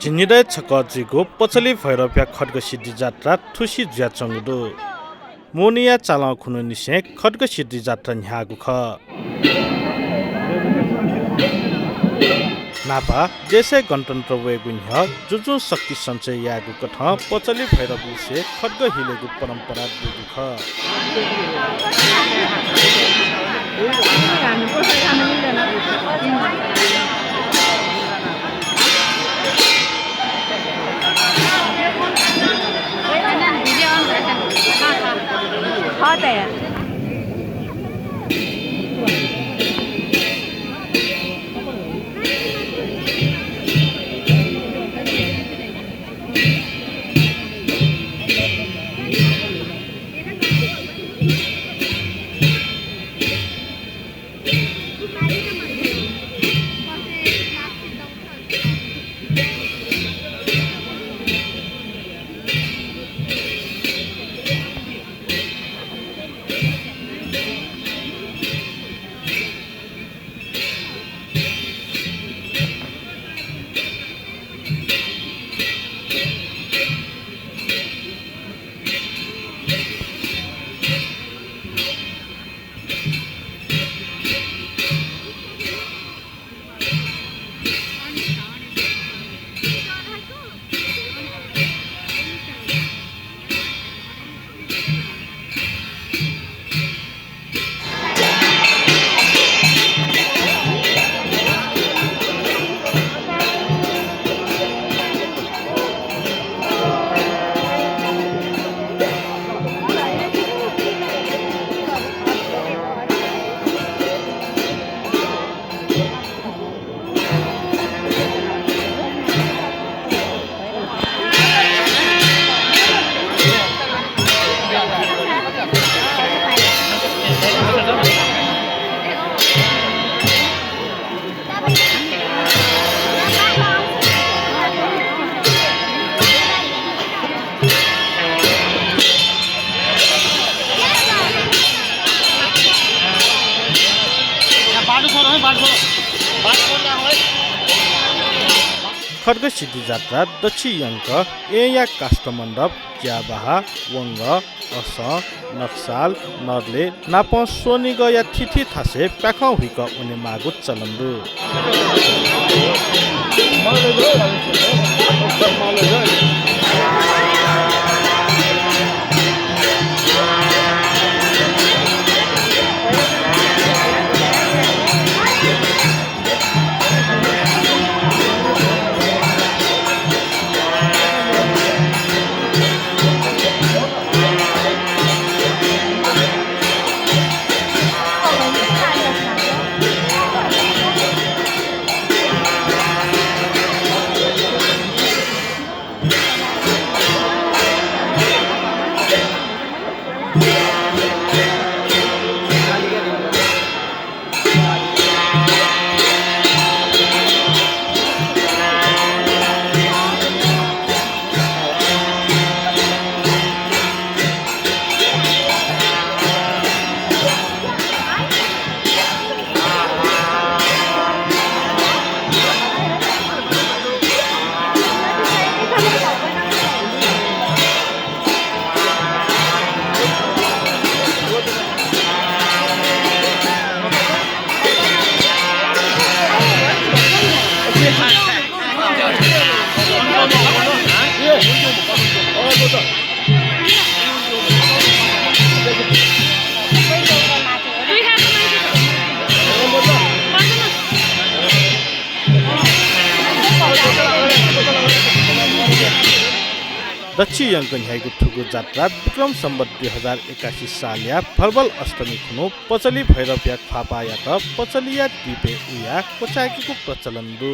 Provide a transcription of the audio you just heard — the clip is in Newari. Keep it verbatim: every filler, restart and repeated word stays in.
झिंनिदँय् छकः जुइगु पचली भैरवया खड्ग सिद्धि जात्रा थुसी जुयाच्वंगु दु। मोहनिया चालं खुन्हुनिसें खड्ग सिद्धि जात्रा न्ह्याःगु खः। न्हापा देशय् गणतन्त्र वयेगु न्ह्यः जुजुं शक्ति सञ्चय यायेगु कथं पचली भैरव लिसे खड्ग हिलेगु परम्परा दुगु खः। खड्ग सिद्धि जात्रा दच्छि यंक येँया काष्ठमण्डप, ज्याबहाः, वंगः, असं, नक्साल, नर्ले नापं स्वनिगःया थीथी थासय् प्याखं हुइक वनेमाःगु चलन दु। दच्छि यंक न्ह्याइगु थुगु जात्रा विक्रम सम्बत दुई हजार एकासी सालया भलभल अष्टमी खुन्हु पचली भैरवया ख्वाःपाःयात पचलीया दीपय् उयाः क्वचाय्केगु प्रचलन दु।